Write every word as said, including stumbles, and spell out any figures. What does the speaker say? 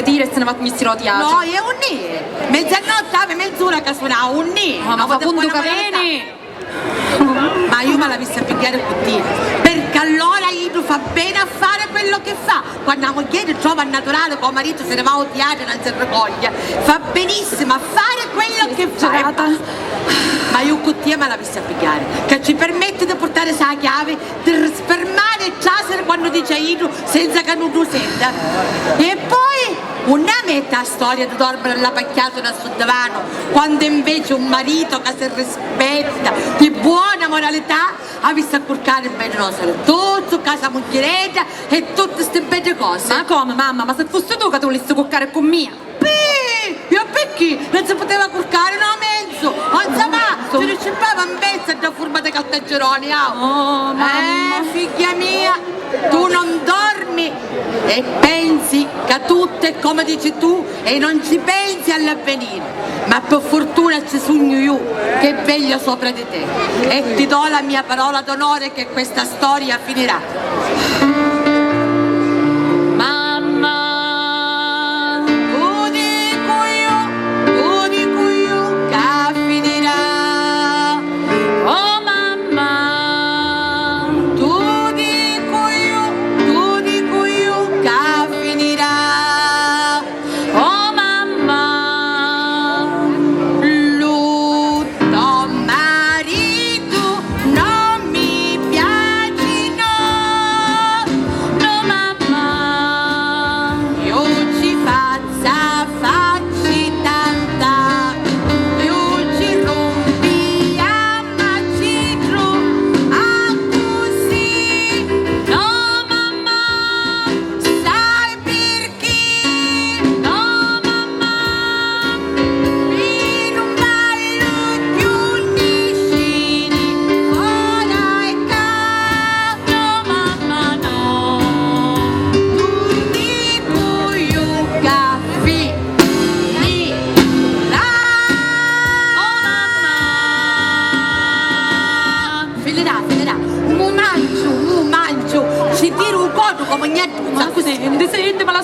Tira e se ne va a mistiri o teatru. No, e unnì? Mezzanotti havi mez'ura ca sunau, unnì? Ah, ma fa cuntu ca veni! Ma iu ma l'avissi a pigghiari cu tia, perché allora iddu fa bene a fare quello che fa. Quando la mugghieri trova naturale che o maritu se ne va o teatru e non si ricoglie, fa benissimo a fare quello che fa. Ma iu cu tia ma l'avissi a pigghiari, che ci permette di portare sa chiave, di sfermare e trasere quando dice a iddu senza che nuddu senta. E poi, unn'è a metta a storia di dormere allapacchiato na stu divanu, quando invece un marito che si rispetta, di buona moralità, avissi a curcari bene no solo tuttu, casa mugghiredda e tutte ste belle cose. Ma come, mamma? Ma se fussi tu ca ti vulissi curcari cu mia? Pi! Io picchì? Non si poteva curcari no menzu, non sa ma, si ricipava un pezzo da furma di caltagironi, au. Oh, mamma. Eh, figghia mia, tu non dormi e pensi ca tutto è come dici tu e non ci pensi all'avvenire. Ma per fortuna ci sugnu io che veglio sopra di te e ti do la mia parola d'onore che questa storia finirà. Mamma, tu dicu io, tu dicu io ca finirà. Oh mamma, tu dicu io, tu dicu io ca finirà. Oh mamma, lu to maritu non mi piaci, no, no mamma, io ci fazza facci tanta, io ci rumpi a maciddu, accussì, no mamma, sai pirchì? No mamma, mi nun vallu cchiù nisciri fora e ca. No mamma no, tu dicu iu ca finirà. Oh mamma. Finirà, finirà. Mu manciu, mu manciu. Ci tiru u cotu comu niente. Ma senti, senti, ma la